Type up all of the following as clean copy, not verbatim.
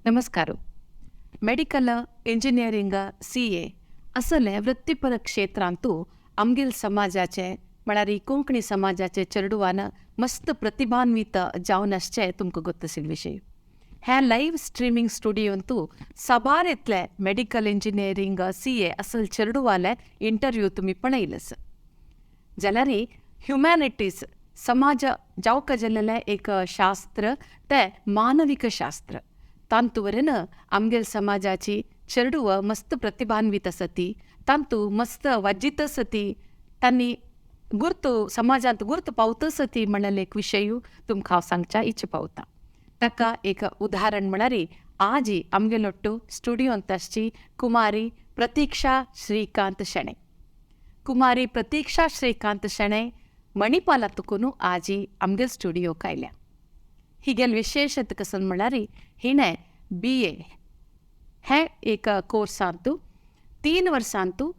नमस्कार. Medical, engineering, C ए असले वृत्तीपर क्षेत्रांतू आमगेल समाजाचे, म्हळ्यार कोंकणी समाजाचे चेडवान मस्त प्रतिभान्वित जावन आसचे तुमकां गोत्त आशिल्ले विशय. ह्या लायव्ह स्ट्रिमींग स्टुडियोंतू साबार येतले मेडिकल, इंजिनियरिंग, सी ए असल चेडवाले इंटरव्यू तुमी पळयलेस जाल्यार ह्युमॅनिटीज समाज जावका जाल्लेलें एक शास्त्र तें मानवीक शास्त्र. तांतू वरेन आमगेल समाजाची चेडूव मस्त प्रतिभान्वित आसा ती, तांतू मस्त वज्जीत आसा ती, तांणी गुर्तू समाजांत गुर्त पावत आसा ती म्हणलेले एक विशयूय तुमकां हांव सांगच्या इच्छा पावता. ताका एक उदाहरण म्हळ्यार आजी आमगेल ಒಟ್ಟು स्टुडियोंत आसची कुमारी प्रतीक्षा श्रीकांत शेणै. कुमारी प्रतीक्षा श्रीकांत शेणै मणिपाला तुकून आजी आमगेल स्टुडियोक आयल्या. हिगेल विशेशत कसन म्हळ्यार हिणें बी ए हे एक कोर्सांतू 3 वर्सांतू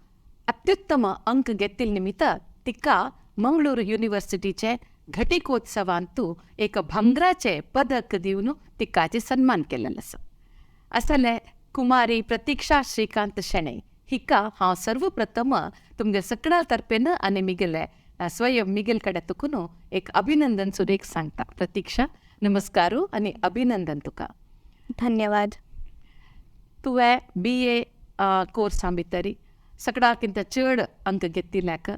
अत्युत्तम अंक घेतिल्ले निमित्त तिका मंगळूर युनिव्हर्सिटीचे घटिकोत्सवांतू एक भांगराचे पदक दिवन तिकाचे सन्मान केल्लें आसा. असले कुमारी प्रतीक्षा श्रीकांत शेणै हिका हांव सर्वप्रथम तुमगे सगळ्या तर्फेन आनी मिगेले स्वयं मिगेल कडेन तुकून एक अभिनंदन सुरेख सांगता. प्रतीक्षा, नमस्कार आनी अभिनंदन तुका. धन्यवाद. तुवें बी ए कोर्सा भितरी सगळ्याकिंत चड अंक घेतिल्ल्याक,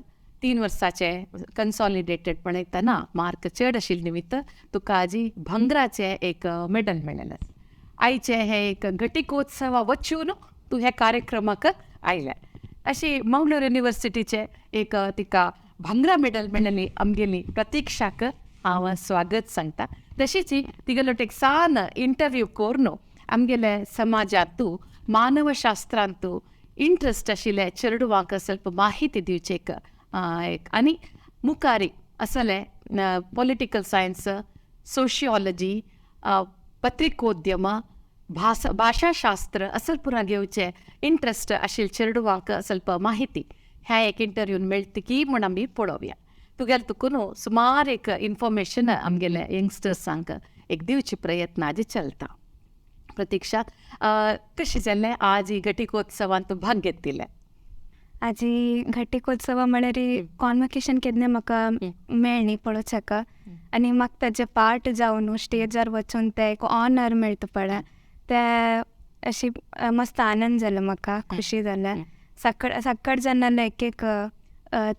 3 वर्साचे कन्सॉलिडेटेड पळयतना मार्क चड आशिल्ले निमित्त तुका आजी भांगराचें एक मेडल मेळ्ळेलें. आयचें हें एक घटिकोत्सवा वचून तूं ह्या कार्यक्रमाक आयलें. अशी मंगळूर युनिव्हर्सिटीचें एक तिका भांगरा मेडल मेळ्ळेली आमगेली प्रतीक्षाक हांव स्वागत सांगता. तशीच तिगेलो एक सान इंटरव्यू करून आमगेले समाजांतू मानवशास्त्रांतू इंट्रस्ट आशिल्ले चेडवांक ಸ್ವಲ್ಪ माहिती दिवची एक एक आनी मुखारी असले पॉलिटिकल सायन्स, सोशियोलॉजी, पत्रिकोद्यम, भाषाशास्त्र असल पुरा घेवचे इंट्रस्ट आशिल्ले चेडवांक ಸ್ವಲ್ಪ माहिती ह्या एक इंटरव्यून मेळटा की म्हूण आमी पळोवया. तुगेले तुकून सुमार एक इन्फॉर्मेशन आमगेले यंगस्टर्सांक एक दिवचे प्रयत्न आजी चलता. प्रतीक्षा, कशें जालें आज ही घटिकोत्सवांत तूं भाग घेतिल्लें? आजी घटिकोत्सव म्हळ्यार कॉन्वकेशन केन्ना म्हाका मेळ्ळी पळोवच्याक आनी म्हाका ताजे पार्ट जावन स्टेजार वचून ते एक ऑनर मेळटा पळय, ते अशी मस्त आनंद जालो म्हाका, खुशी जालें. सकड सकड जाणाले एक एक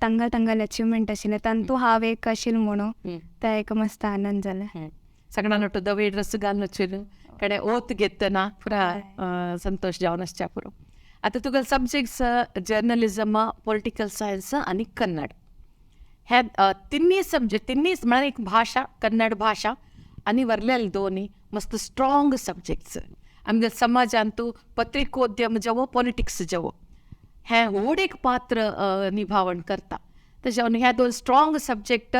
तांगा तांगाले अचिवमेंट आशिल्लें, तांतू हांव एक आशिल्लें म्हणून ते एक मस्त आनंद जालें. सगळ्यां नोटू धवे ड्रेस घालून वचून कडे ओत घेतना पुरा संतोश जावन आसच्या पुरो. आतां तुगेले सब्जेक्ट्स जर्नलिजम, पॉलिटिकल सायन्स आनी कन्नड, हे तिन्ही सब्जेक्ट, तिन्ही म्हळ्यार एक भाशा कन्नड भाशा आनी वरलेले दोनी मस्त स्ट्रॉंग सब्जेक्ट्स. आमगे समाजांतू पत्रिकोद्यम जावो, पॉलिटिक्स जावो, हें व्हड एक पात्र निभावण करता. तशें ह्या दोन strong subject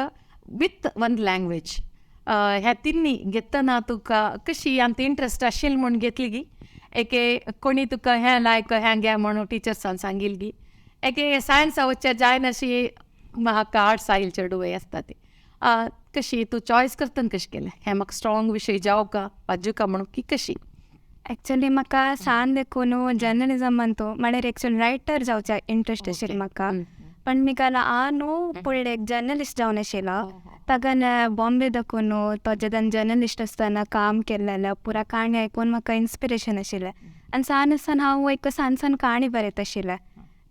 with one language ह्या तिन्ही घेतना तुका कशी आनी इंट्रस्ट आशिल्लें म्हूण घेतली गी, एके कोणी तुका हें लायक हें घे म्हणून टिचर्सान सांगिल्ली गी, एके सायन्सा वचच्या जायनाशी म्हाका आर्ट्स आयल चेडूं आसता ती, कशी तूं चॉयस करतना कशें केलें, हें म्हाका स्ट्रॉंग विशय जावका वाजुका म्हणून की कशी? एक्चुअली म्हाका सान देखून जर्नलिजमान तो म्हळ्यार एक्चुअली रायटर जावचे इंट्रस्ट आशिल्लें म्हाका, पण मिकाला आ न्हू फुडलें एक जर्नलिस्ट जावन आशिल्लो. ताका बॉम्बे दाखोवन तो जेन्ना जर्नलिस्ट आसतना काम केल्लें पुरा काणी आयकून म्हाका इन्स्पिरेशन आशिल्लें आनी सान आसतना हांव एक सान सान काणी बरयत आशिल्लें.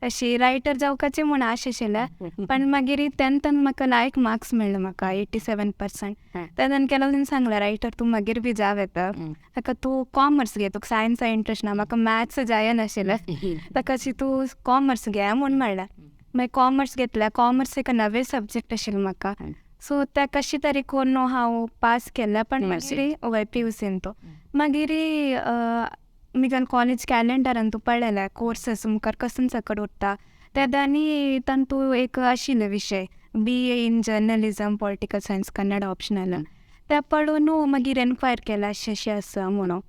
अशी रायटर जावपाची म्हूण आश आशिल्लें, पण मागीर तेन्थान म्हाका लायक मार्क्स मेळ्ळे, म्हाका 87%. तेन्ना केलो तेणें सांगलें, रायटर तूं मागीर बी जावं येता, ताका तूं कॉमर्स घे, तुका सायन्सा इंट्रस्ट ना. म्हाका मॅथ्स जायनाशिल्लें. ताका अशी तूं कॉमर्स घे म्हूण म्हणलें. मागीर कॉमर्स घेतलें. कॉमर्स एक नवें सब्जेक्ट आशिल्लें म्हाका, सो ते कशें तरी करून हांव पास केलें. पण मागीर वय पीयूसीन तो मागीर मिगन कॉलेज कॅलेंडरान तूं पळयलें कोर्सेस मुखार कसून सकट उरता तेन्ना तांतू एक आशिल्ले विशय BA in journalism, political science, Kannada optional. ते पळोवन मागीर एनक्वायर केलें अशें अशें आसा म्हणून.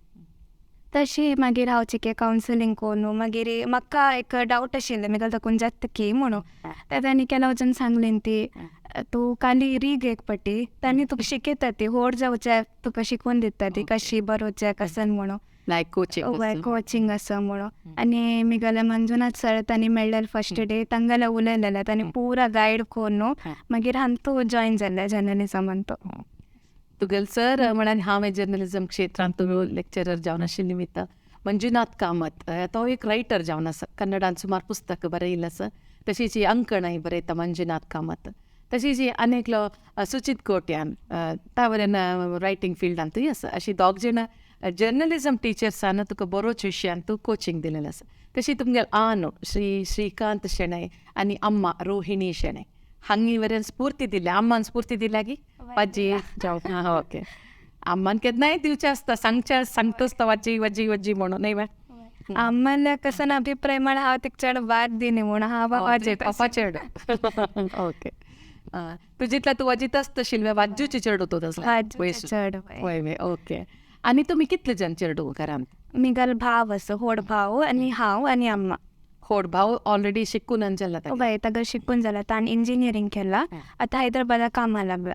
तशी मागीर हांव चिके कावन्सिलींग करून मागीर म्हाका एक डावट आशिल्लें मिगेले ताकून जाता की म्हणून. ते तांणी केला वचून सांगलें ती तूं काली रीग एक पटी तांणी तुका शिकयता ती व्हड जावचे तुका शिकोवन दिता ती कशी बरोवचें कसन म्हणून. लायक कोचिंग. कोचिंग आसा म्हणून. आनी मिगेले मंजुनाथ सर तांणी मेळ्ळेले फर्स्ट डे, तांगेले उलयलेले तांणी पुरा गायड करून मागीर हांतू जॉयन जाल्लें जर्नलिजमान. तो तुगेल सर म्हळ्यार हांवें जर्नलिजम क्षेत्रांत लेक्चरर जावन आशिल्ले निमित्त मंजुनाथ कामत तो एक रायटर जावन आसा, कन्नडान सुमार पुस्तक बरयल्लें आसा, तशीच अंकणय बरयता मंजुनाथ कामत. तशीच आनी एकलो सुचित कोट्यान तावरेन रायटींग फिल्डांतूय आसा. अशी दोग जाणां जर्नलिजम टिचर्सान तुका बरोच विशयान तूं कोचिंग दिलेलें आसा. तशी तुमगेल आनो श्री श्रीकांत शेणै आनी अम्मा रोहिणी शेणै हांगी वरेन स्फूर्ती दिल्या. अम्मान स्फूर्ती दिल्या की पाजी जावं? हां, ओके. अम्मान केन्नाय दिवचें आसता, सांगचें सांगता आसता वाजी वाजी वाजी म्हणून न्हय वे? अम्माले कसन अभिप्राय म्हळ्यार हांव तिका चड वाद दिनी म्हणून हांव वाजयता. पप्पा चेडो. ओके, तुजितल्या तूं वाजीत आसता शिल्वे वाजूचे चेडो तो तसलो. वाजूचे चेडो. वय वय, ओके. आनी तुमी कितले जण चेडू घरांत? मिगल भाव आसा, व्हड भाव आनी हांव आनी अम्मा. व्हड भाव ऑलरेडी शिकून जाला? वय, ताका शिकून जाला, ताणें इंजिनियरींग केलां, आतां हैदराबादा कामाक लागला.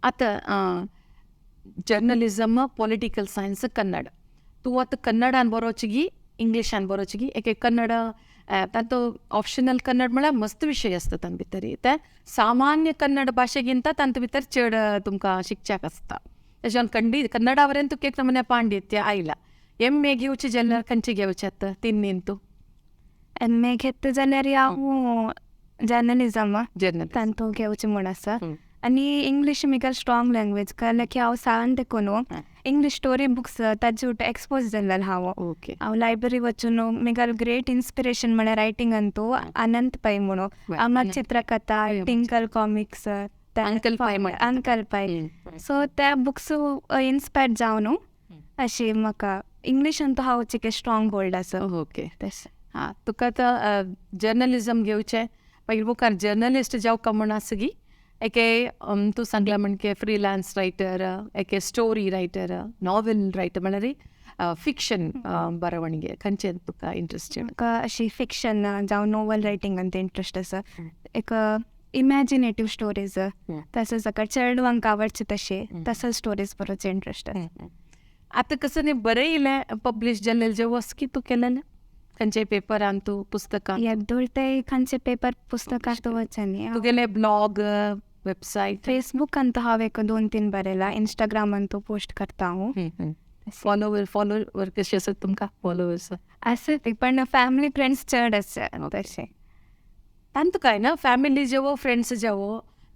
आतां जर्नलिजम, पॉलिटिकल सायन्स, कन्नड, तूं आतां कन्नडान बरोवची इंग्लिशान बरोवची एक एक कन्नड तांतो ऑप्शनल कन्नड म्हळ्यार मस्त विशय आसता तातूंत भितर. ते सामान्य कन्नड भाशेगिंत तातूंत भितर चड तुमकां शिकच्याक आसता. तशें कंडी कन्नडा वरेन तुका एक नमुने पांडित्य आयला. एम ए घेवचे जाल्यार खंयचे घेवचें आतां तिन्नीन तूं? एम ए घेतता जाल्यार हांव जर्नलिजम जर्नल तांतू घेवचें म्हूण आसा. आनी इंग्लीश मिगेल स्ट्रॉंग लँग्वेज, कारण की हांव सान देखून इंग्लीश स्टोरी बुक्स ताजे एक्सपोज जाल्लें हांव. हांव लायब्ररी वचून मिगेल ग्रेट इन्स्पिरेशन म्हळ्यार रायटिंगान तूं अनंत पै म्हणून, अमर चित्रकथा, tinkle comics, uncle Pai. Uncle Pai. So त्या बुक्स इन्स्पायर्ड जावन अशी म्हाका इंग्लिशान तो हांव चिके स्ट्रॉंग होल्ड आसा. ओके. तशें. हां, तुका आतां जर्नलिजम घेवचें, मागीर मुखार जर्नलिस्ट जावका म्हूण आसा गी एके तूं सांगला म्हणके फ्रिलान्स रायटर, एके स्टोरी रायटर, नॉवेल रायटर, म्हळ्यार फिक्शन बरवणगे, खंयचे तुका इंट्रस्ट? म्हाका अशी फिक्शन जावं नॉवल रायटिंगान ते इंट्रस्ट आसा. एक इमॅजिनेटीव स्टोरीज तसो सगळें चेडवांक आवडचे तशें तसो स्टोरीज बरोवचे इंट्रस्ट आसा. आतां कसं न्ही बरयलें, पब्लीश जाल्लें जे वस की तूं केलेलें खंयचे पेपरान तूं पुस्तकान? येदोळ ते खंयचे पेपर पुस्तकां तूं वचनी. तुगेले ब्लॉग, वेबसायट? फेसबुकान तो हांव एक दोन तीन बरयला, इंस्टाग्रामान तो पोस्ट करता हांव. फॉलोवर कशे आसात तुमकां फॉलोवर्स? आसा ती, पण फॅमिली फ्रेंड्स चड आसा तशें. तांतू काय ना, फॅमिली जेवो फ्रेंड्स जेवो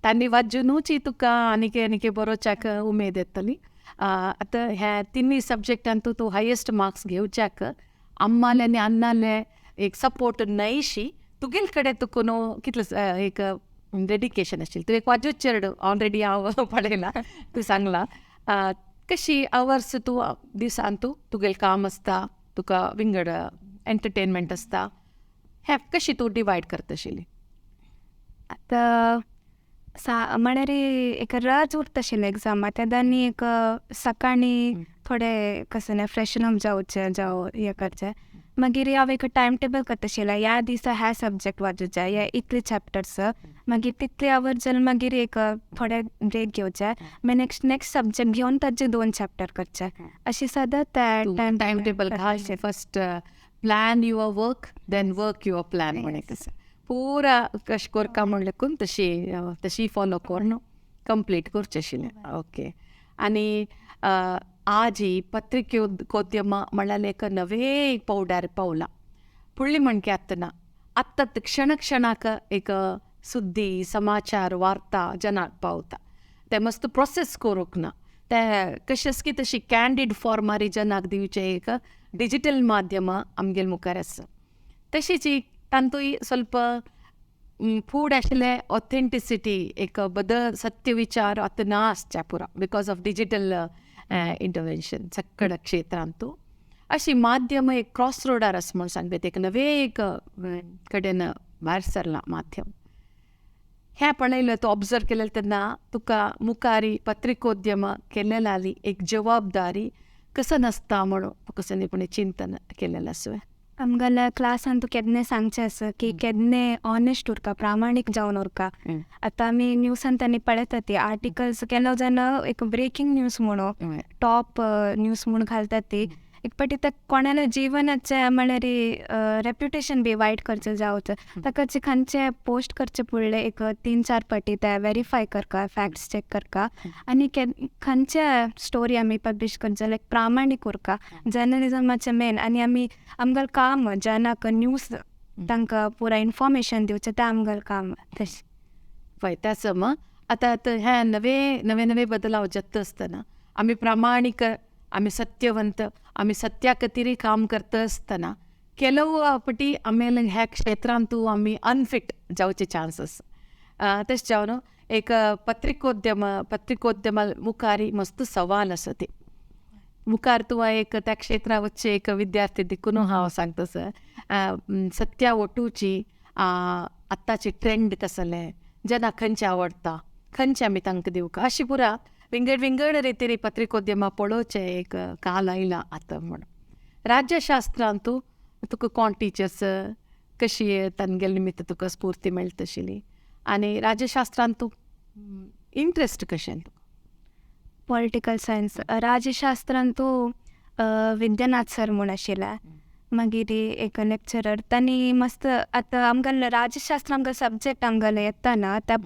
तांणी वाजूनूच तुका आनीक आनीक बरोवच्याक उमेद येतली. आतां ह्या तिनूय सब्जेक्टान तूं हायेस्ट मार्क्स घेवच्याक अम्माले आनी अण्णाले एक सपोर्ट न्हयशी, तुगेले कडेन तुका न्हू कितलें एक डेडिकेशन आशिल्लें. तूं एक वाजूच चेडूं ऑलरेडी हांव पळयलां, तूं सांगलां. कशी अवर्स तूं दिसान तूं तुगेलें काम आसता, तुका विंगड एंटरटेनमेंट आसता, हें कशी तूं डिवायड करता आशिल्ली? आतां सा म्हळ्यार एक रज उरता आशिल्लें एग्जामा तेन्ना एक सकाळीं थोडे कसं ना फ्रेशन अप जावचें जावं हें करचें, मागीर हांव एक टायम टेबल करता आशिल्लें, ह्या दिसा ह्या सब्जेक्ट वाचूचे, हे इतले चॅप्टर्स, मागीर तितले our जावन मागीर एक थोडे ब्रेक घेवचे, मागीर नेक्स्ट नेक्स्ट सब्जेक्ट घेवन ताजे दोन चॅप्टर करचे, अशें सदांच टायम टायम टेबल घाल. First plan your work, then work your plan म्हणे तसं पुरा कशें करता म्हणलें तशी तशी फॉलो करून कंप्लीट करचें आशिल्लें. ओके. आनी आजी पत्रिकोद्यम म्हळ्यार एक नवे पावड्यार पावलां. फुडली म्हणके आतां ना, आत्तां क्षण क्षणाक एक सुद्दी समाचार वार्ता जनाक पावता, ते मस्त प्रोसेस करूंक ना, ते कशेंच की तशी कॅन्डीड फॉर्मारी जनाक दिवचें एक डिजिटल माध्यम आमगेले मुखार आसा. तशीच तातूंय ಸ್ವಲ್ಪ फूड आशिल्लें ऑथेंटिसिटी एक बदल सत्य विचार आतां ना आसच्या पुरो because of digital intervention सगळ्या क्षेत्रांत. अशी माध्यम एक क्रॉस रोडार आसा म्हूण सांगता, एक नवे एक कडेन भायर सरलां माध्यम. हें पळयलें तूं ऑब्जर्व केलें तेन्ना तुका मुखारी पत्रिकोद्यम केलेली एक जबाबदारी कसं नासता म्हणून कसं कोणी चिंतन केलेलं आसुं. आमगेल्या क्लासान तूं केन्ना सांगचें आसा की केन्ना ऑनेस्ट उरका, प्रामाणीक जावन उरका. आतां आमी न्यूसान तांणी पळयता ती आर्टिकल्स केलो जाल्यार एक ब्रेकींग न्यूज म्हणून टॉप न्यूज म्हूण घालतात ती एक पाटी ते कोणाल्या जिवनाचें म्हळ्यार रेप्युटेशन बी वायट करचें जावचें ताका खंयचे पोस्ट करचे पडले एक 3-4 पाटी ते वेरीफाय करका, फॅक्ट्स चॅक करका आनी खंयचे स्टोरी आमी पब्लिश करचे जाल्यार प्रामाणीक उरका. जर्नलिजमाचें मेन आनी आमी आमगेलें काम जनाक न्यूज तांकां पुरा इन्फॉर्मेशन दिवचें तें आमगेलें काम तशें. पळय त्या सम आतां आतां ह्या नवे नवे नवे बदलाव जाता आसतना आमी प्रामाणीक, आमी सत्यवंत, आमी सत्या खातीर काम करता आसतना ಕೆಲವು पटी आमी ह्या क्षेत्रांतू आमी अनफीट जावचे चान्स आसा. तशें जावन एक पत्रिकोद्यम मुखार मस्त सवाल आसा ती मुखार तूं एक त्या क्षेत्रां वचचे एक विद्यार्थी देखून हांव सांगता सर सत्या वटूची आतांची ट्रेंड कसलें, जना खंयचें आवडटा, खंयचें आमी तांकां दिवका, अशी पुरा विंगड विंगड रितीरी पत्रिकोद्यमा पळोवचें एक काल आयला आतां म्हण. राज्यशास्त्रांतू तुका कोण टिचर्स कशी तांगेले निमित्त तुका स्फूर्ती मेळटा आशिल्ली आनी राज्यशास्त्रांत तूं इंट्रस्ट कशें तुका? पॉलिटिकल सायन्स राज्यशास्त्रांतू विद्यानाथ सर म्हूण आशिल्ले, मागीर एक लेक्चरर तांणी मस्त आतां आमगेलें राज्यशास्त्र आमकां सब्जेक्ट आमगेलें येतना त्या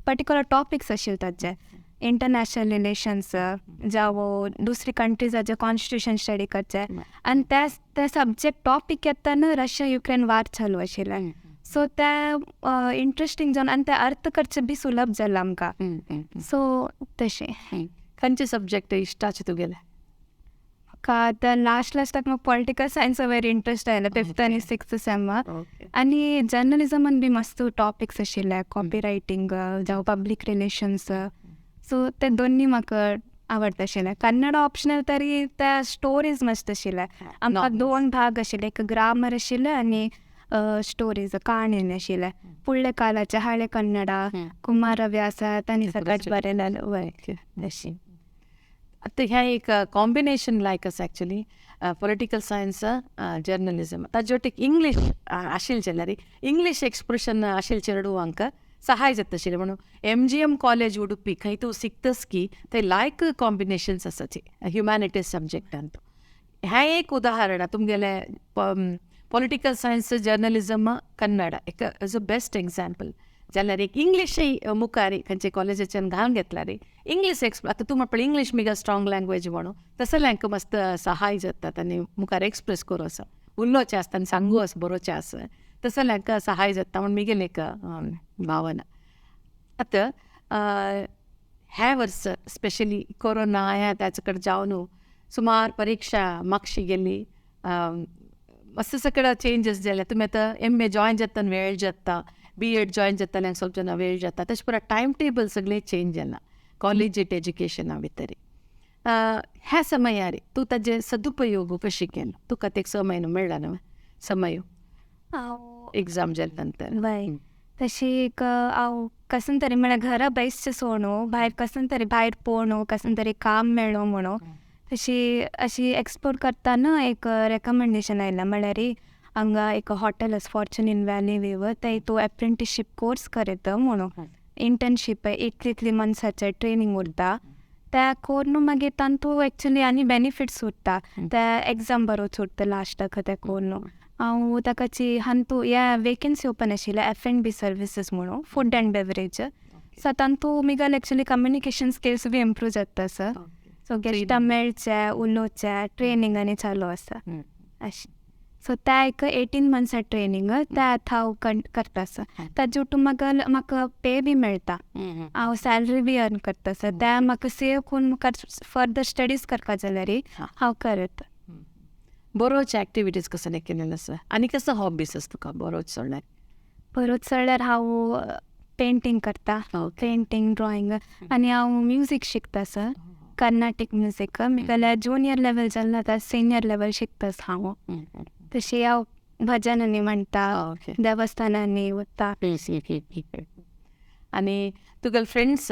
पर्टिक्युलर टॉपिक्स आशिल्ले ताचे इंटरनॅशनल रिलेशन्स जावं दुसरी कंट्रीजाचें कॉन्स्टिट्युशन स्टडी करचें आनी ते सब्जेक्ट टॉपीक येतना रशिया युक्रेन वार चालू आशिल्लें. सो ते इंट्रस्टींग जावन आनी ते अर्थ करचें बी सुलभ जालें आमकां. सो तशें. खंयचे सब्जेक्ट इश्टाचे तुगेले? म्हाका आतां लास्टाक म्हाका पॉलिटिकल सायन्सा वयर इंट्रस्ट आयलो 5th आनी 6th सेमा. आनी जर्नलिजमान बी मस्त टॉपिक्स आशिल्ले, कॉपी रायटींग जावं पब्लीक रिलेशन्स. सो ते दोन्ही म्हाका आवडटा आशिल्लें. कन्नड ऑप्शनल तरी ते स्टोरीज मस्त आशिल्ले. आमकां 2 भाग आशिल्ले, एक ग्रामर आशिल्लें आनी स्टोरीज काणयेन आशिल्ले. फुडल्या काळाचे हळे कन्नडा, कुमारव्यास तांणी सगळें बरयलेलें. वय तशें. आतां हें एक कॉम्बिनेशन लायक आसा एक्चुली पॉलिटिकल सायन्स जर्नलिजम ताजे वटेक इंग्लीश आशिल्लें जाल्यार इंग्लीश एक्सप्रेशन आशिल्लें चेडवांक सहाय जाता आशिल्लें म्हणून MGM college Udupi खंय तूं शिकतस की थंय लायक कॉम्बिनेशन्स आसाची ह्युमॅनिटीज सब्जेक्टांत. हें एक उदाहरण तुमगेलें पॉलिटिकल सायन्स जर्नलिजम कन्नड एक एज अ बेस्ट एग्जाम्पल. जाल्यार एक इंग्लीशय मुखार खंयचे कॉलेजाच्यान घालून घेतल्यार इंग्लीश आतां तूं म्हणपा इंग्लीश मिगा स्ट्रॉंग लँग्वेज म्हणून तसो हांकां मस्त सहाय जाता आनी मुखार एक्सप्रेस करूं आसा उलोवचें आसता आनी सांगू आसा बरोवचें आसा तसो हांकां सहाय जाता म्हूण मिगेलें एक भावना. आतां ह्या वर्स स्पेशली कोरोना ह्या ताचे कडेन जावन सुमार परिक्षा मागशी गेली, मस्त सगळं चेंजीस जाले. तुमी आतां MA join जाता वेळ जाता, B.Ed join जाताल्याक ಸ್ವಲ್ಪ ಜನ वेळ जाता, तशें पुरा टायम टेबल सगळें चेंज जाला कॉलेजीट एज्युकेशना भितर. ह्या समयार तूं ताजे सदुपयोग कशें केलो? तुका ते 6 म्हयनो मेळ्ळा न्हू समय एग्जाम जाले नंतर? वय तशी एक हांव कसन तरी म्हळ्यार घरा बैसचें सोडून भायर कसन तरी भायर पळोवन कसन तरी काम मेळो म्हणून तशी अशी एक्सप्लोर करतना एक रेकमेंडेशन आयलां. म्हळ्यार हांगा एक हॉटेल आसा फॉर्च्यून इन व्हॅली व्हीव, थंय तूं एप्रेंटिसशीप कोर्स करता म्हणून इंटर्नशीप इतली मंथ्साचें ट्रेनींग उरता. त्या कोरून मागीर तांतू एक्चुली आनी बेनिफिट्स उरता, त्या एग्जाम बरोवचो उरता लास्टाक. त्या कोरून हांव ताकाची हांतू ह्या वेकन्सी ओपन आशिल्लें F&B services म्हणून फूड अँड बेवरेज. सो तांतू मिगल एक्चुली कम्युनिकेशन स्किल्स बी इम्प्रूव जाता सर. सो गेस्टां मेळचे उलोवचे ट्रेनींग आनी चालू आसा अशें. सो त्या एक 18 मंथ्सा ट्रेनींग त्या आतां हांव करता सर. ताजे वटून म्हाका म्हाका पे बी मेळटा, हांव सॅलरी बी अर्न करता सर. त्या म्हाका सेव करून मुखार फर्दर स्टडीज करपा जाल्यार हांव करत. बरोवचे एक्टिविटीज कसले केलेले आसा आनी कसो हॉबीज आसा तुका बरोवचें सोडल्यार? बरोवचें सोडल्यार हांव पेंटींग करता, पेंटींग ड्रॉइंग आनी हांव म्युजीक शिकता सर, कर्नाटीक म्युजीक. म्हगेलें जुनियर लेवल जालें आतां सिनियर लेवल शिकता हांव. तशी हांव भजनांनी म्हणटा, देवस्थानांनी वता. आनी तुगेले फ्रेंड्स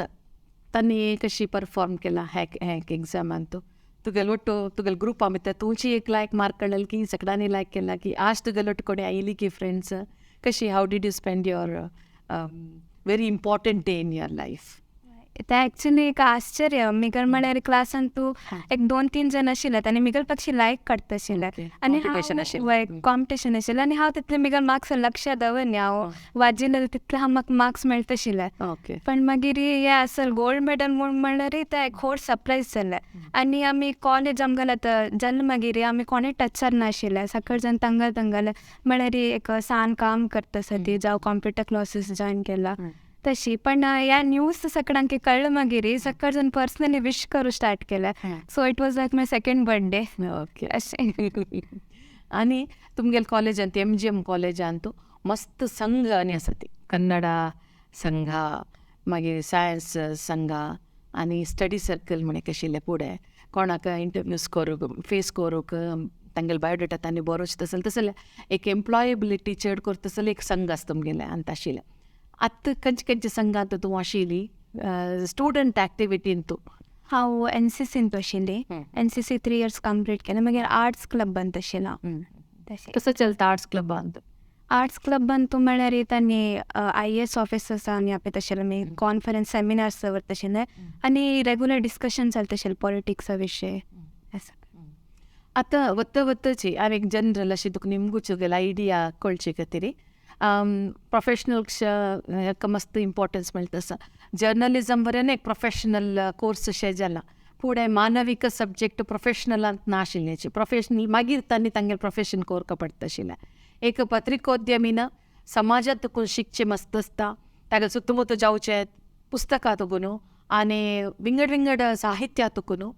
तांणी कशी परफॉर्म केला हें एग्जामान तुगेल ಒಟ್ಟು तुगेल ग्रुपा भितर तुजी एक लायक मार्क काडलेली की सगळ्यांनी लायक केला की आज तुगेल ಒಟ್ಟು कोणी आयली की फ्रेंड्स कशी, how did you spend your very important day in your life? ते एक्चुअली एक आश्चर्य. मिगल म्हळ्यार क्लासान तूं एक 2-3 जण आशिल्ले आनी मिगल पक्षी लायक काडटा आशिल्ले आनी कॉम्पिटिशन आशिल्लें. कॉम्पिटिशन आशिल्लें आनी हांव तितले मिगल मार्क्स लक्ष दवरनी, हांव वाजिल्लें तितले हांव म्हाका मार्क्स मेळटा आशिल्ले. पण मागीर हें असल गोल्ड मेडल म्हूण म्हणल्यार तें एक व्हड सरप्रायज जालें. आनी आमी कॉलेज आमगेलें आतां जालें मागीर आमी कोणें टचार नाशिल्ले, सगळे जाण तंगल तंगले म्हळ्यार एक सान काम करता आसा ती, जावं कॉम्प्युटर क्लासीस जॉयन केला तशी. पण ह्या न्यूज सगळ्यांक कळ्ळें मागीर सगळे जाण पर्सनली विश करूं स्टार्ट केलें. So it was like my second birthday. Okay. अशें. आनी तुमगेले कॉलेजांत MGM कॉलेजांत मस्त संघ आनी आसा ती, कन्नडा संघ, मागीर सायन्स संघ आनी स्टडी सर्कल म्हण एक आशिल्लें फुडें कोणाक इंटरव्यूज करूंक फेस करूंक तांगेले बायोडेटा तांणी बरोवचें तसलें तसलें एक एम्प्लॉयेबिलिटी चड करता तसलें एक संघ आसा तुमगेलें आनी आशिल्लें. आतां खंयचे खंयचे संघांत तूं आशिल्ली स्टुडंट एक्टिविटीन तूं? हांव एनसीसींत आशिल्ली, NCC 3 years complete केलें. मागीर आर्ट्स क्लबांत आशिल्लें हांव. तशें. कसो चलता आर्ट्स क्लबांत? आर्ट्स क्लबांत तूं म्हळ्यार तांणी IAS ऑफिसर्स आनी आपयता आशिल्ले, मागीर कॉन्फरन्स सेमिनार्स दवरता आशिल्ले आनी रेगुलर डिस्कशन चलता आशिल्लें पॉलिटिक्सा विशय. आतां वत्त वत्तची हांवें एक जनरल अशी तुका निमगूच तुगेलो आयडिया कळचे खातीर प्रोफेशनल हेका मस्त इम्पॉर्टन्स मेळटा आसा. जर्नलिजम बरें एक प्रोफेशनल कोर्स अशें जाला, फुडें मानवीक सब्जेक्ट प्रोफेशनलांत नाशिल्ल्याचे प्रोफेशनल मागीर तांणी तांगेलें प्रोफेशन करपाक पडटा आशिल्लें. एक पत्रिकोद्यमीन समाजांत तुका शिकचें मस्त आसता, ताका सुतमुत जावचें पुस्तकां तुकून आनी विंगड विंगड साहित्या तुकून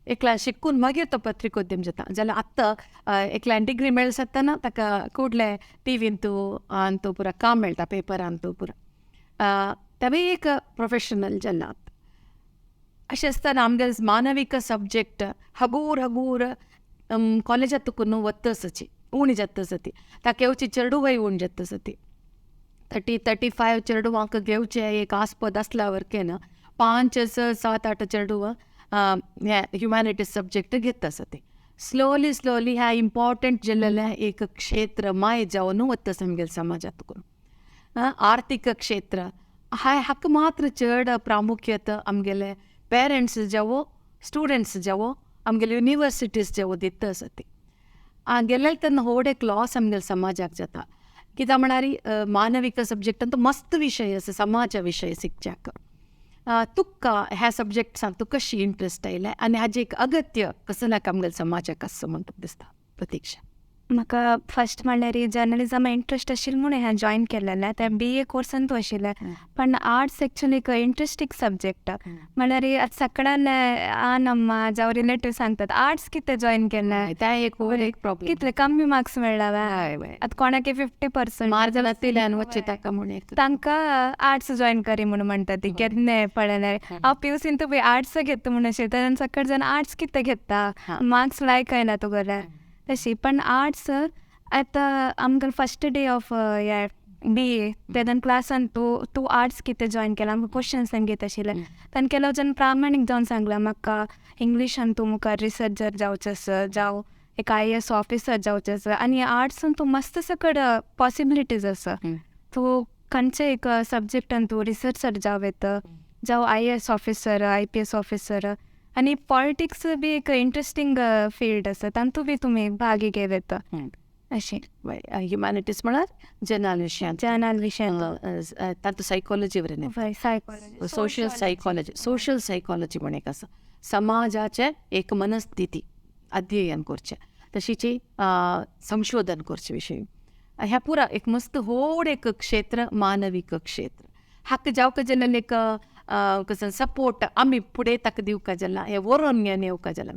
एकल्यान शिकून मागीर तो पत्रिकोद्यम जाता. जाल्यार आत्तां एकल्यान डिग्री मेळ्ळी आसतना ताका कुडले टिवींतू आनी पुरा काम मेळटा, पेपरांतू पुरा, तेवूय एक प्रोफेशनल जाला. अशें आसतना आमगेले मानवीक सब्जेक्ट हगूर हगूर कॉलेजांत तुका न्हू वता आसची उणी जाता आसा ती, ताका येवची चेडूंय उणी जाता आसा ती. 30-35 चेडवांक घेवचें एक आस्पद आसल्या वरकेन 5, 6, 7, 8 चेडवां हे ह्युमॅनिटीज सब्जेक्ट घेता आसा ती. स्लोली स्लोली ह्या इम्पॉर्टंट जाल्लेलें एक क्षेत्र माय जावन वता आसा आमगेल्या समाजांत करून. आर्थीक क्षेत्र हाय हाका मात्र चड प्रामुख्यता आमगेले पेरंट्स जावो स्टुडंट्स जावो आमगेले युनिवर्सिटीज जावो दिता आसा ती. गेल्ले तेन्ना व्हड एक लॉस आमगेल्या समाजाक जाता. कित्याक म्हळ्यार मानवीक सब्जेक्टान तो मस्त विशय आसा, समाजा विशय शिकच्याक. तुका ह्या सब्जेक्ट्सान तुका कशी इंट्रस्ट आयलें आनी हाजें एक अगत्य कसो नाका आमगेल्या समाजाक आसा म्हण तुका दिसता प्रतीक्षा? म्हाका फर्स्ट म्हणल्यार जर्नलिजमा इंट्रस्ट आशिल्लो म्हणून हांवें जॉयन केलेलें, तें BA कोर्सान तूं आशिल्लें. पण आर्ट्स एक्चुअली एक इंट्रस्टींग सब्जेक्ट म्हणल्यार आतां सगळ्यान आन अम्मा जावं रिलेटीव सांगतात आर्ट्स कितें जॉयन केलें, तें एक व्हड एक प्रॉब्लम, कितले कमी मार्क्स मेळ्ळा आतां कोणाक 50% मार्क नातिल्ल्यान वचचें ताका म्हूण तांकां आर्ट्स जॉयन करी म्हणून म्हणटा ती केन्ना पळयल्यार हांव PUCन तूं आर्ट्स घेता म्हणून आशिल्लें, तेन्ना सगळे जाण आर्ट्स कितें घेता, मार्क्स लायक येना तुगेले तशी. पण आर्ट्स आतां आमकां फर्स्ट डे ऑफ हे BA तेन्ना क्लासान तूं तूं आर्ट्स कितें जॉयन केलां आमकां क्वेश्चन्स घेता आशिल्ले, तांणी केलो जावन प्रामाणीक जावन सांगलां म्हाका इंग्लिशान तूं मुखार रिसर्चर जावचें आसा, जावं एक IAS officer जावचें आसा. आनी आर्ट्सान तूं मस्त सकड पॉसिबिलिटीज आसा, तूं खंयचे एक सब्जेक्टान तूं रिसर्चर जावं येता, जावं IAS officer, IPS officer. आनी पॉलिटिक्स बी एक इंट्रस्टींग फिल्ड आसा, तातूंत बी तुमी भागी घेवं येता. अशें ह्युमॅनिटीज म्हळ्यार जनरल विशयांत, जनरल विशयांत तातूंत सायकोलॉजी वयर psychology, social psychology, social psychology म्हण एक आसा, समाजाचें एक मनस्थिती अध्ययन करचें, तशीच संशोधन करचें विशय. ह्या पुरा एक मस्त व्हड एक क्षेत्र मानवीक क्षेत्र हाका जावंक जाल्यार एक कसो सपोर्ट आमी फुडें ताका दिवंक जाला, हें व्हरोन घेवन येवंक जाला.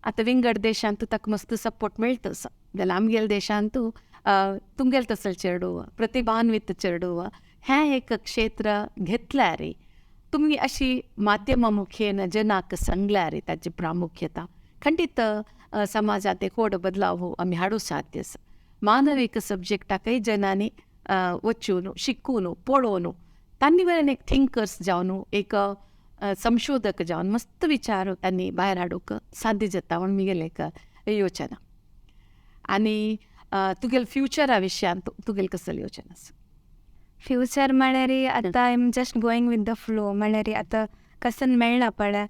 आतां विंगड देशांत ताका मस्त सपोर्ट मेळटा आसा, जाल्यार आमगेल्या देशांत तुमगेले तसले चेडूं प्रतिभान्वित चेडूं हें एक क्षेत्र घेतल्यार तुमी अशी माध्यमा मुखेन जनाक सांगल्यार ताची प्रामुख्यता खंडीत समाजांत एक व्हड बदलाव आमी हाडूंक साध्य आसा. मानवीक सब्जेक्टाकय जनांनी वचून शिकून पळोवन तांणी वयल्यान एक थिंकर्स जावन एक संशोधक जावन मस्त विचार तांणी भायर हाडूंक साध्य जाता म्हूण म्हगेलें एक योजना. आनी तुगेले फ्युचरा विशयांत तुगेले कसली योजना आसा? फ्युचर म्हळ्यार आतां I am just going with the flow. म्हळ्यार आतां कसन मेळ्ळा पळय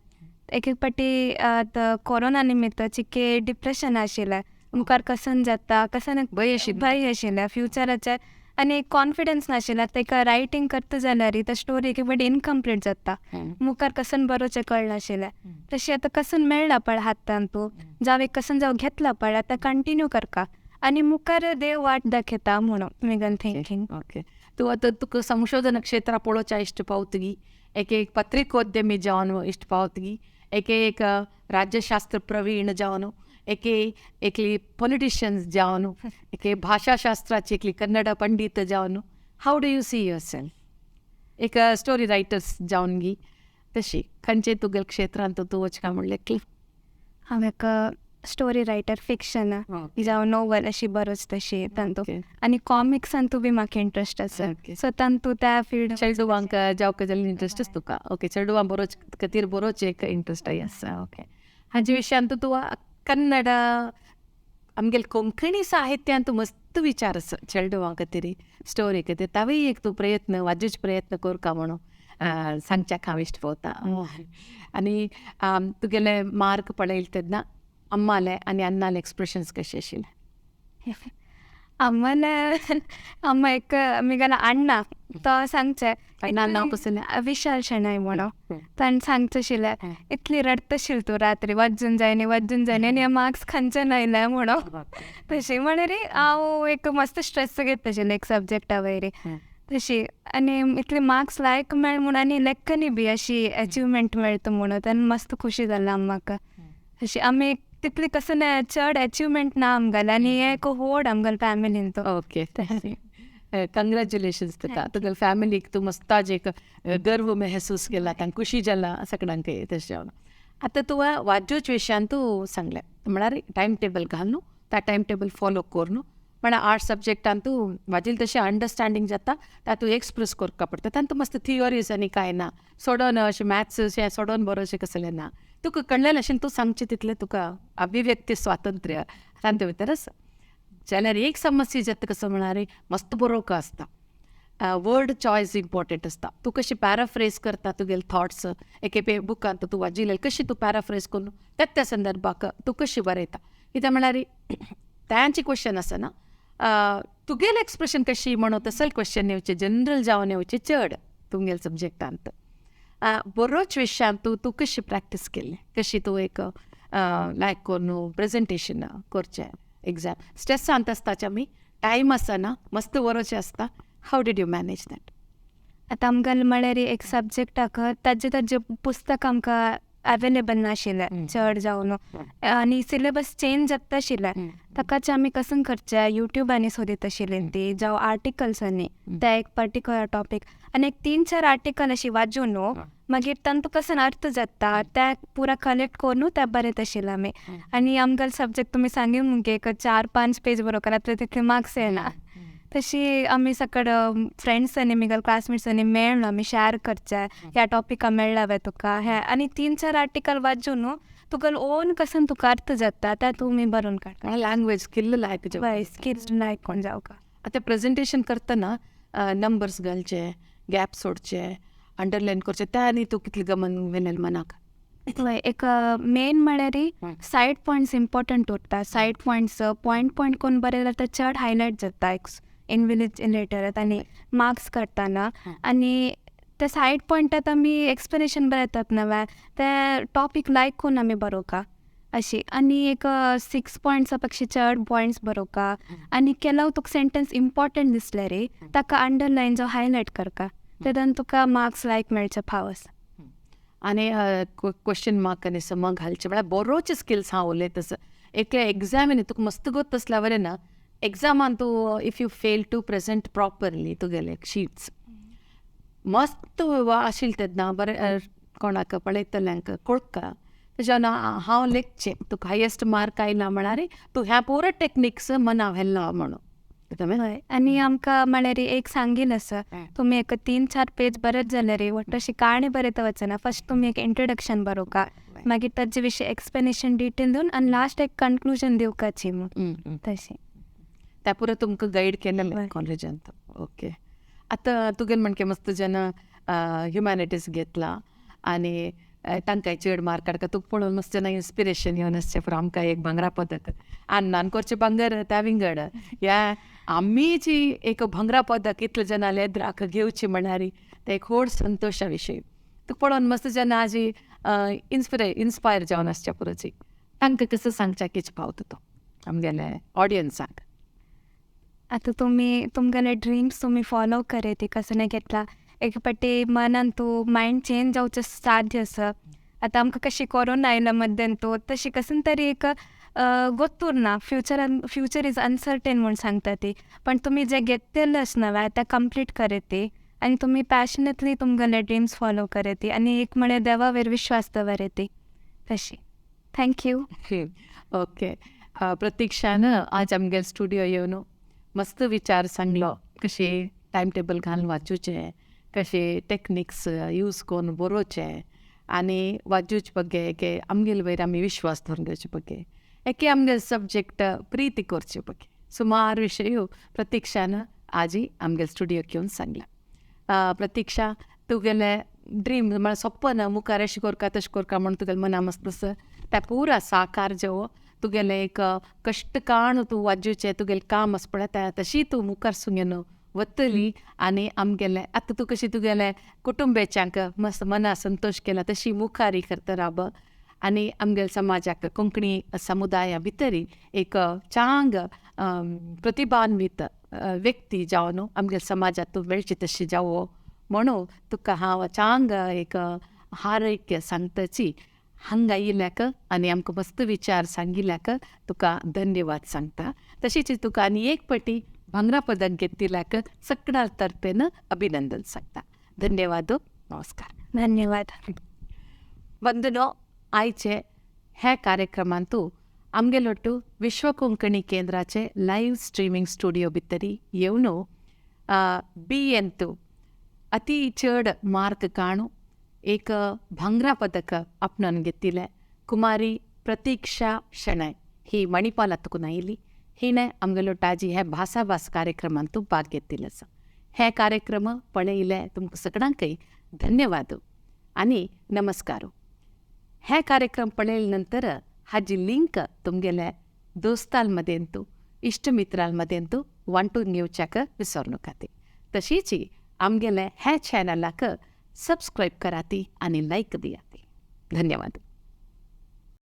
एक एक पाटी आतां कोरोना निमित्त चिके डिप्रेशन आशिल्लें, मुखार कसन जाता कसन भंय आशिल्लो, भंय आशिल्लें फ्युचराचेर आनी कॉन्फिडन्स नाशिल्लें. ताका रायटींग करता जाल्यार ते स्टोरी एक एक इनकम्प्लीट जाता, मुखार कसन बरोवचें कळनाशिल्लें. तशें आतां कसन मेळ्ळा पळय हातान तूं जावं एक कसन जावं घेतला पळय आतां कंटिन्यू करका आनी मुखार देव वाट दाखयता म्हणून म्हगेलें थिंकींग. ओके, तूं आतां तुका संशोधन क्षेत्रां पळोवच्या इश्ट पावतगी, एक एक पत्रिकोद्यमी जावन इश्ट पावतगी, एक एक राज्यशास्त्र प्रवीण जावन, एक एकली पॉलिटिशियन्स जावन, एक भाशाशास्त्राची एकली कन्नड पंडीत जावन, how do you see yourself? एक स्टोरी रायटर्स जावन गी तशी खंयचे तुगेले क्षेत्रांत तूं वचका म्हणलें की? हांव एक स्टोरी रायटर, फिक्शन जावं नोव्हल अशी बरोच तशी तांतू आनी कॉमिक्सांतू बी म्हाका इंट्रस्ट आसा. सो तांतू त्या फिल्ड चेडवांक जावंक जाल्यार इंट्रस्ट आसा तुका. ओके, चेडवां बरोच खातीर बरोच एक इंट्रस्ट आसा. ओके, हाजे विशयांत तूं कन्नड आमगेले कोंकणी साहित्यांत मस्त विचार आसा चेडवां खातीर, स्टोरी खातीर, तावूय एक तूं प्रयत्न वाजूच प्रयत्न करका म्हणून सांगच्याक हांव इश्ट पळोवता. आनी तुगेले मार्क पळयले तेन्ना अम्माले आनी अण्णाले एक्सप्रेशन्स कशे आशिल्ले? अम्माले अम्मा एक म्हगेलो अण्णा तो सांगचें, अण्णा नांव कसलें? विशाल शेणय म्हणून. ताणें सांगचें आशिल्लें इतली रडटा आशिल्ली तूं रात्री वचून जायना वचून जायना आनी मार्क्स खंयच्यान आयले म्हणून. तशी म्हणल्यार हांव एक मस्त स्ट्रेस घेता आशिल्लें एक सब्जेक्टा वयर तशी आनी इतले मार्क्स लायक मेळ म्हणून आनी लेक्कनी बी अशी एचिवमेंट मेळटा म्हणून तेन्ना मस्त खुशी जालें आम्माक. अशी आमी तितली कसं ना चड अचिवमेंट ना आमगेलें आनी एक व्हड आमगेले फॅमिलीन तो. ओके, कंग्रेच्युलेशन्स तुका, तुगेले फॅमिलीक तूं मस्ताज एक गर्व महसूस केला, तांकां खुशी जाला सगळ्यांक तशें जावन. आतां तुवें वाजोच विशयान तूं सांगलें म्हळ्यार टायम टेबल घाल न्हू, त्या टायम टेबल फॉलो कर न्हू, म्हळ्यार आर्ट सब्जेक्टान तूं वाजील तशें अंडरस्टँडींग जाता, तातूंत एक्सप्रेस करपा पडटा, तातूंत मस्त थियोरीज आनी कांय ना, सोडोन अशें मॅथ्स अशें सोडोन बरोवचें कसलें ना, तुका कळ्ळें अशें तूं सांगचें तितलें तुका अभिव्यक्ती स्वातंत्र्य तांचे भितर आसा. जाल्यार एक समस्या जाता कसो म्हळ्यार मस्त बरोवंक आसता, वर्ड चॉयस इम्पॉर्टंट आसता, तूं कशी पॅराफ्रेज करता तुगेले थॉट्स एके पे बुकांत तूं वाजिल्ले कशी तूं पॅराफ्रेज करून त्या त्या संदर्भाक तूं कशी बरयता. कित्याक म्हळ्यार तांचे क्वेश्चन आसना, तुगेलें एक्सप्रेशन कशी म्हणून तसले क्वेश्चन येवचें, जनरल जावन येवचें चड तुमगेले सब्जेक्टांत. बरोच विशयांत तूं तूं कशी प्रॅक्टीस केल्ली, कशी तूं एक लायक करून प्रेजेंटेशन करचें एग्जाम स्ट्रेसांत आसताचे आमी टायम आसना मस्त बरोवचें आसता, how did you manage that? आतां आमकां म्हळ्यार एक सब्जेक्टाक ताजे ताजे पुस्तक आमकां अवेलेबल नाशिल्लें चड जावन आनी सिलेबस चेंज जाता आशिल्लें, ताकाच आमी कसन करचें युट्यूबांनी सोदीत आशिल्लीं ती जावं आर्टिकल्सांनी त्या एक पर्टिक्युलर टॉपीक आनी एक 3-4 आर्टिकल अशी वाजून न्हू मागीर तांकां कसन अर्थ जाता त्या पुरा कलेक्ट करून त्या बरयत आशिल्लें आमी. आनी आमकां सब्जेक्ट तुमी सांगी मुगे एक 4-5 पेज बरोवंक जातले तितले मार्क्स येना, तशी आमी सकड फ्रेंड्सांनी म्हगेल्या क्लासमेट्सांनी मेळ्ळो आमी शेअर करचे ह्या टॉपिका मेळ्ळा वे तुका हें आनी 3-4 आर्टिकल वाचून न्हू तुका ओन कसन तुका अर्थ जाता त्या तुमी बरोवन काडटा. लँग्वेज स्किल लायक जावं, हय स्किल लायक कोण जावका. आतां प्रेजेंटेशन करतना नंबर्स घालचे, गॅप सोडचे, अंडरलायन करचे, त्या आनी तूं कितलें गमन व्हेलें मनाक? हय, एक मेन म्हळ्यार सायड पॉयंट्स इम्पॉर्टंट उरता, सायड पॉयंट्स पॉयंट पॉयंट कोण बरयल्यार ते चड हायलायट जाता एक इनविजिलेटरात आनी मार्क्स काडटना आनी ते सायड पॉयंटात आमी एक्सप्लेनेशन बरयतात नव्या ते टॉपीक लायक करून आमी बरोवका अशी आनी एक 6 पॉयंट्सा पेक्षा चड पॉयंट्स बरोवका आनी केलो तुका सेंटेन्स इम्पॉर्टंट दिसलें रे ताका अंडरलायन जावं हायलायट करका, तेदन तुका मार्क्स लायक मेळचे फाव आसा. आनी क्वेश्चन मार्क आनी सम घालचे म्हळ्यार बरोच स्किल्स हांव उलयता तसो एकल्या एग्जामीन तुका मस्त गोत आसल्या बरें ना एग्जामान तूं if you fail to present properly तुगेले शीट्स मस्त आशिल्लें तेन्ना बरें कोणाक पळयतल्यांक कोळका तशें हांव लेखचें तुका हायेस्ट मार्क आयला म्हळ्यार तूं ह्या पुरो टॅक्निक्स मना व्हेला म्हणून. तुमी. हय, आनी आमकां म्हळ्यार एक सांगील आसा, तुमी एक 3-4 पेज बरयत जाल्यार वट्ट अशी काणी बरयता वचना, फर्स्ट तुमी एक इंट्रोडक्शन बरोवका, मागीर ताजे विशीं एक्सप्लेनेशन डिटेल दिवन आनी लास्ट एक कन्क्लुजन दिवपाची म्हूण तशें. त्या पुरो तुमकां गायड केलेलें कॉलेजांत. ओके, आतां तुगेल म्हणके मस्त जाणां ह्युमॅनिटीज घेतला आनी तांकां चड मार्क काडका तुका पळोवन मस्त जाणां इन्स्पिरेशन येवन आसचें पुरो, आमकां एक भांगरा पदक अन्नान करचें भांगर त्या विंगड ह्या आमी जी एक भांगरा पदक इतले जाणां लेद्राक घेवची म्हळ्यार तें एक व्हड संतोशा विशय. तुका पळोवन मस्त जाणां आजी इन्स्पायर जावन आसच्या पुरोची, तांकां कसो सांगच्या कितें पावता तो आमगेले ऑडियन्साक? आतां तुमी तुमगेले ड्रिम्स तुमी फॉलो करयती कसो नाही घेतला एक पाटी मनान तूं मायंड चेंज जावचें साध्य आसा. आतां आमकां कशी कोरोना आयला मद्यान तूं तशी कसन तरी एक गोत्तूर ना, फ्युचर is uncertain म्हूण सांगता ती, पण तुमी जे घेतलेलें आसना वा तें कंप्लीट करयती आनी तुमी पॅशनेटली तुमगेले ड्रिम्स फॉलो करयती आनी एक म्हळ्यार देवा वयर विश्वास दवरती तशी. Thank you. Okay, प्रतिक्षान आज आमगेले स्टुडियो येवन मस्त विचार सांगलो, कशें टायम टेबल घालून वाचूचें, कशें टॅक्निक्स यूज करून बरोवचें आनी वाचूचे बगे की आमगेले वयर आमी विश्वास दवरून घेवचे बगे, एके आमगेले सब्जेक्ट प्रिती करचे बगे, सुमार विशय प्रतिक्षान आजी आमगेले स्टुडियोक येवन सांगला. प्रतिक्षा, तुगेलें ड्रीम म्हळ्यार सपन मुखार अशें करका तशें करका म्हूण तुगेलें मना मस्त आसा तें पुरा साकार जेवो, तुगेलें एक कश्ट काण तूं वाजोवचें तुगेलें काम आसा पळय तें तशी तूं मुखार सुंगेन वतली आनी आमगेलें आतां तूं कशी तुगेलें कुटुंबेच्यांक मस्त मना संतोश केला तशी मुखारी करता राब आनी आमगेले समाजाक कोंकणी समुदाया भितरी एक चांग प्रतिभान्वित व्यक्ती जावन आमगेले समाजांत तूं मेळची तशी जावो म्हणून तुका हांव चांग एक हारैक्य सांगताची. हांगा येयल्याक आनी आमकां मस्त विचार सांगिल्ल्याक तुका धन्यवाद सांगता. तशीच तुका आनी एक पटी भांगरा पदक घेतिल्ल्याक सगळ्या तर्फेन अभिनंदन सांगता. धन्यवाद, नमस्कार. धन्यवाद. बंधुनो, आयचे ह्या कार्यक्रमांतू आमगेलोटू विश्व कोंकणी केंद्राचे लायव्ह स्ट्रिमींग स्टुडियो भितरी येवन बी.एंतू अती चड मार्क काणू एक भांगरा पदक आपणान घेतिल्लें कुमारी प्रतीक्षा शणै ही मणिपालांतून आयिल्ली. हिणें आमगेलो टाजी हे भासाभास कार्यक्रमांतू भाग घेतिल्लो आसा. हे कार्यक्रम पळयले तुमकां सगळ्यांकय धन्यवाद आनी नमस्कार. हे कार्यक्रम पळयले नंतर हाजी लिंक तुमगेले दोस्ताल मदेंतू इश्टमित्रां मदेंतू वांटून घेवच्याक विसर नाकात. तशीच आमगेले हे चॅनलाक सबस्क्रायब कराती आनी लायक दियाती. धन्यवाद.